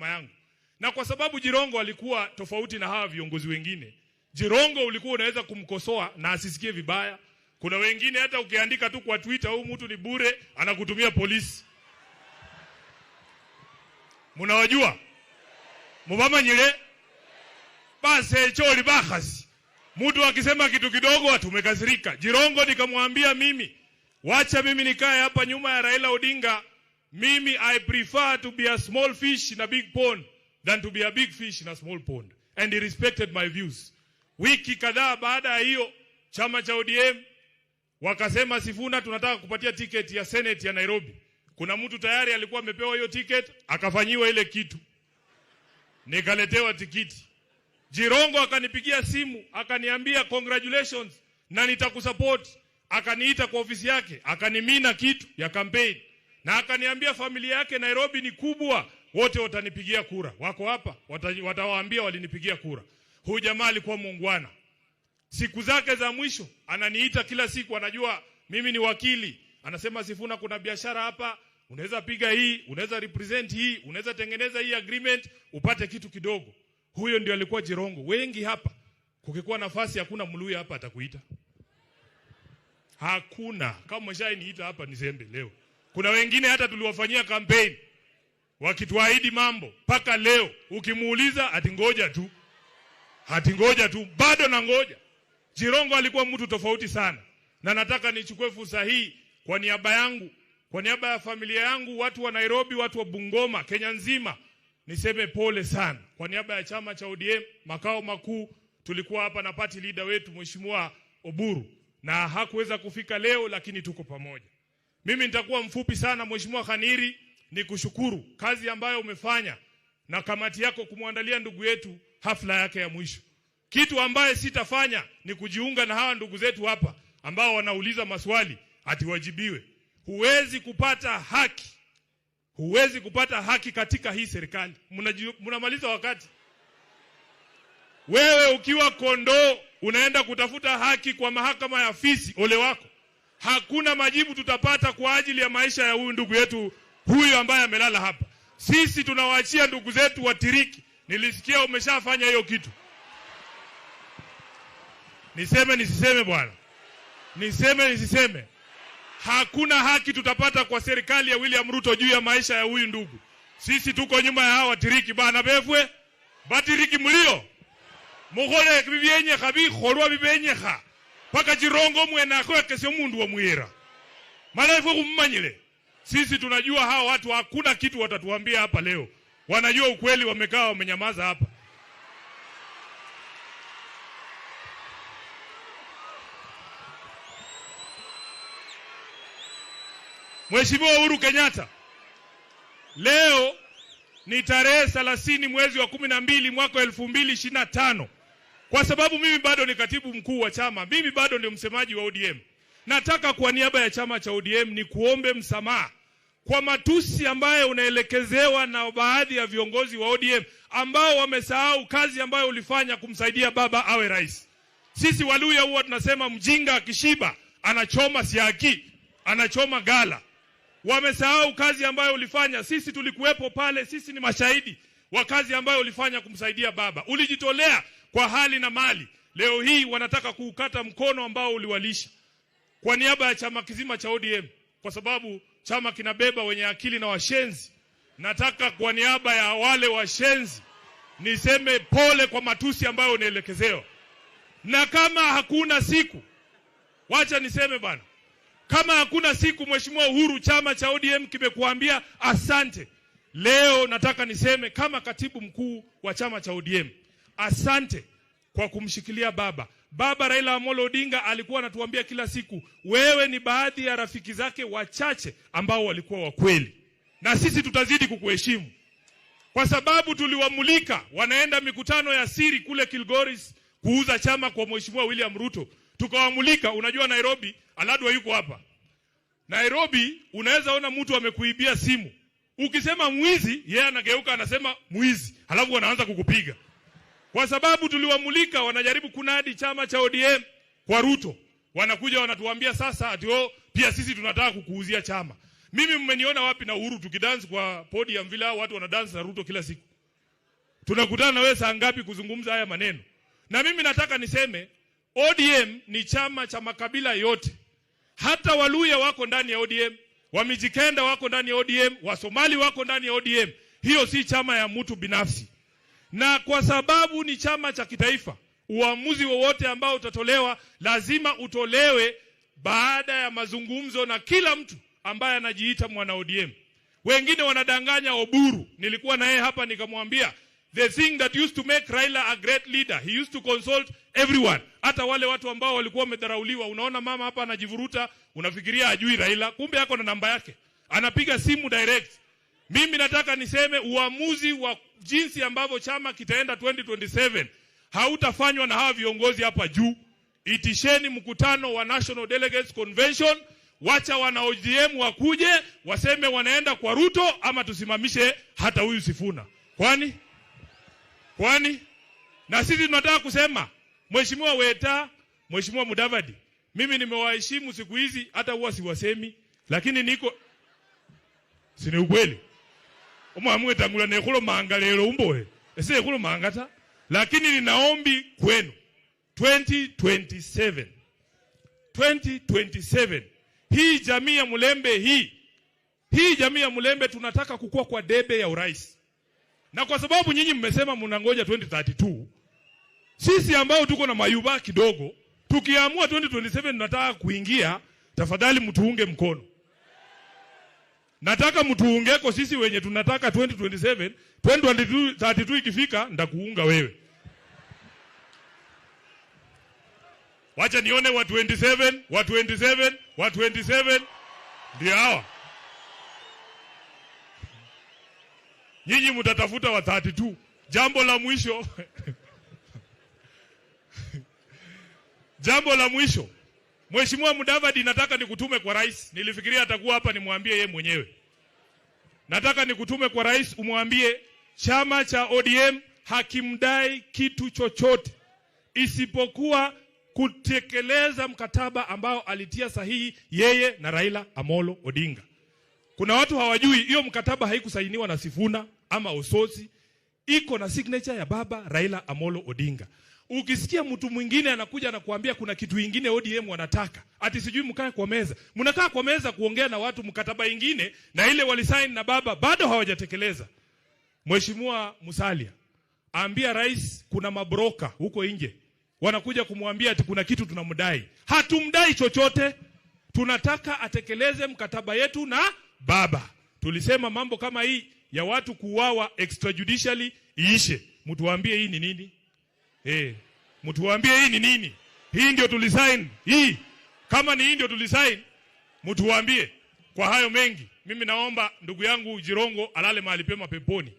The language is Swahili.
chama yangu. Na kwa sababu Jirongo alikuwa tofauti na hawa viongozi wengine, Jirongo ulikuwa unaweza kumkosoa na asisikie vibaya. Kuna wengine hata ukiandika tu kwa Twitter huyu mtu ni bure, anakutumia polisi. Mnawajua? Mubamanyile? Basi choli bakhasi. Mtu akisema kitu kidogo tumekasirika. Jirongo nikamwambia mimi, wacha mimi nikae hapa nyuma ya Raila Odinga. Mimi I prefer to be a small fish in a big pond than to be a big fish in a small pond. And he respected my views. Wiki kadhaa baada ya hiyo, chama cha ODM wakasema Sifuna tunataka kupatia tiketi ya Senate ya Nairobi. Kuna mtu tayari alikuwa amepewa hiyo ticket, akafanyiwa ile kitu. Nikaletewa tikiti. Jirongo akanipigia simu, akaniambia congratulations na nitakusupport. Akaniita kwa ofisi yake, akanimina kitu ya campaign. Na akaniambia familia yake Nairobi ni kubwa, wote watanipigia kura. Wako hapa, watawaambia walinipigia kura. Huyu jamaa alikuwa muungwana. Siku zake za mwisho ananiita kila siku, anajua mimi ni wakili. Anasema Sifuna kuna biashara hapa, unaweza piga hii, unaweza represent hii, unaweza tengeneza hii agreement, upate kitu kidogo. Huyo ndio alikuwa Jirongo. Wengi hapa, kukikuwa nafasi hakuna Mluya hapa atakuita. Hakuna. Kama umeshainiita hapa nisembe leo. Kuna wengine hata tuliwafanyia campaign wakituahidi mambo mpaka leo ukimuuliza ati ngoja tu. Ati ngoja tu, bado na ngoja. Jirongo alikuwa mtu tofauti sana. Na nataka nichukue fursa hii kwa niaba yangu, kwa niaba ya familia yangu, watu wa Nairobi, watu wa Bungoma, Kenya nzima, niseme pole sana. Kwa niaba ya chama cha ODM makao makuu, tulikuwa hapa na party leader wetu Mheshimiwa Oburu, na hakuweza kufika leo lakini tuko pamoja. Mimi nitakuwa mfupi sana. Mheshimiwa Khaniri, nikushukuru kazi ambayo umefanya na kamati yako kumwandalia ndugu yetu hafla yake ya mwisho. Kitu ambaye sitafanya ni kujiunga na hawa ndugu zetu hapa ambao wanauliza maswali ati wajibiwe. Huwezi kupata haki. Huwezi kupata haki katika hii serikali. Mnamaliza wakati. Wewe ukiwa kondoo unaenda kutafuta haki kwa mahakama ya fisi, ole wako. Hakuna majibu tutapata kwa ajili ya maisha ya huyu ndugu yetu huyu ambaye amelala hapa. Sisi tunawaachia ndugu zetu watiriki. Nilisikia umeshafanya hiyo kitu. Niseme nisiseme bwana? Niseme nisiseme? Hakuna haki tutapata kwa serikali ya William Ruto juu ya maisha ya huyu ndugu. Sisi tuko nyuma ya hawa watiriki bana befwe. Batiriki mlio. Mukhole bibyenyekha bikholwa bibyenyekha. Paka Jirongo mwene akhwekesya mundu wa mwira. Mala ifwe kumumanyile. Sisi tunajua hawa watu hakuna kitu watatuambia hapa leo. Wanajua ukweli, wamekaa wamenyamaza hapa. Mheshimiwa Uhuru Kenyatta, leo ni tarehe 30 mwezi wa 12 mwaka 2025. Kwa sababu mimi bado ni katibu mkuu wa chama, mimi bado ndio msemaji wa ODM. Nataka kwa niaba ya chama cha ODM ni kuombe msamaha kwa matusi ambayo unaelekezewa na baadhi ya viongozi wa ODM ambao wamesahau kazi ambayo ulifanya kumsaidia baba awe rais. Sisi Waluya huwa tunasema mjinga akishiba anachoma siaki, anachoma gala. Wamesahau kazi ambayo ulifanya. Sisi tulikuwepo pale, sisi ni mashahidi wa kazi ambayo ulifanya kumsaidia baba. Ulijitolea kwa hali na mali. Leo hii wanataka kuukata mkono ambao uliwalisha. Kwa niaba ya chama kizima cha ODM, kwa sababu chama kinabeba wenye akili na washenzi, nataka kwa niaba ya wale washenzi niseme pole kwa matusi ambayo unaelekezewa. Na kama hakuna siku, wacha niseme bana, kama hakuna siku Mheshimiwa Uhuru chama cha ODM kimekuambia asante, leo nataka niseme kama katibu mkuu wa chama cha ODM, asante kwa kumshikilia baba. Baba Raila Amolo Odinga alikuwa anatuambia kila siku, wewe ni baadhi ya rafiki zake wachache ambao walikuwa wa kweli. Na sisi tutazidi kukuheshimu. Kwa sababu tuliwamulika, wanaenda mikutano ya siri kule Kilgoris kuuza chama kwa Mheshimiwa William Ruto. Tukawamulika. Unajua Nairobi, Aladwa yuko hapa. Nairobi unaweza ona mtu amekuibia simu. Ukisema mwizi, yeye anageuka anasema mwizi. Halafu wanaanza kukupiga. Kwa sababu tuliwamulika, wanajaribu kunadi chama cha ODM kwa Ruto. Wanakuja wanatuambia sasa ati oh, pia sisi tunataka kukuuzia chama. Mimi mmeniona wapi na Uhuru tukidance kwa podium vile watu wanadance na Ruto kila siku? Tunakutana na wewe saa ngapi kuzungumza haya maneno? Na mimi nataka niseme ODM ni chama cha makabila yote. Hata Waluya wako ndani ya ODM, Wamijikenda wako ndani ya ODM, Wasomali wako ndani ya ODM. Hiyo si chama ya mtu binafsi. Na kwa sababu ni chama cha kitaifa, uamuzi wowote ambao utatolewa lazima utolewe baada ya mazungumzo na kila mtu ambaye anajiita mwana ODM. Wengine wanadanganya Oburu. Nilikuwa na yeye hapa nikamwambia the thing that used to make Raila a great leader, he used to consult everyone. Hata wale watu ambao walikuwa wamedharauliwa. Unaona mama hapa anajivuruta, unafikiria ajui Raila, kumbe ako na namba yake. Anapiga simu direct. Mimi nataka niseme uamuzi wa jinsi ambavyo chama kitaenda 2027 hautafanywa na hawa viongozi hapa juu. Itisheni mkutano wa National Delegates Convention, wacha wana ODM wakuje waseme wanaenda kwa Ruto ama tusimamishe hata huyu Sifuna. Kwani na sisi tunataka kusema Mheshimiwa Weta, Mheshimiwa Mudavadi, mimi nimewaheshimu siku hizi, hata huwa siwasemi, lakini niko si ni ukweli. Omwamwe tangula nekhulo manga lero umbohe. Ese ekhulo manga ta. Lakini ninaombi kwenu 2027. 2027. Hii jamii ya Mulembe hii. Hii jamii ya Mulembe tunataka kukua kwa debe ya urais. Na kwa sababu nyinyi mmesema mnangoja 2032, sisi ambao tuko na mayuba kidogo, tukiamua 2027 tunataka kuingia, tafadhali mtuunge mkono. Nataka mtuungeko sisi wenye tunataka 2027, 2032 ikifika nitakuunga wewe. Wacha nione wa 27, wa 27, wa 27 ndio hawa. Nyinyi mtatafuta wa 32. Jambo la mwisho. Jambo la mwisho. Mheshimiwa Mudavadi, nataka nikutume kwa rais. Nilifikiria atakuwa hapa nimwambie yeye mwenyewe. Nataka nikutume kwa rais umwambie chama cha ODM hakimdai kitu chochote isipokuwa kutekeleza mkataba ambao alitia sahihi yeye na Raila Amolo Odinga. Kuna watu hawajui hiyo mkataba haikusainiwa na Sifuna ama Ososi, iko na signature ya baba Raila Amolo Odinga. Ukisikia mtu mwingine anakuja na kuambia kuna kitu ingine ODM wanataka, ati sijui mkae kwa meza. Mnakaa kwa meza kuongea na watu mkataba ingine na ile walisign na baba bado hawajatekeleza. Mheshimiwa Musalia, ambia rais kuna mabroka huko nje wanakuja kumwambia ati kuna kitu tunamdai. Hatumdai chochote. Tunataka atekeleze mkataba yetu na baba. Tulisema mambo kama hii ya watu kuuawa extrajudicially iishe. Mtuambie hii ni nini? Mtuambie hii ni nini? Hii ndio tulisign. Hii. Kama ni hii ndio tulisign, mtuambie. Kwa hayo mengi, mimi naomba ndugu yangu Jirongo alale mahali pema peponi.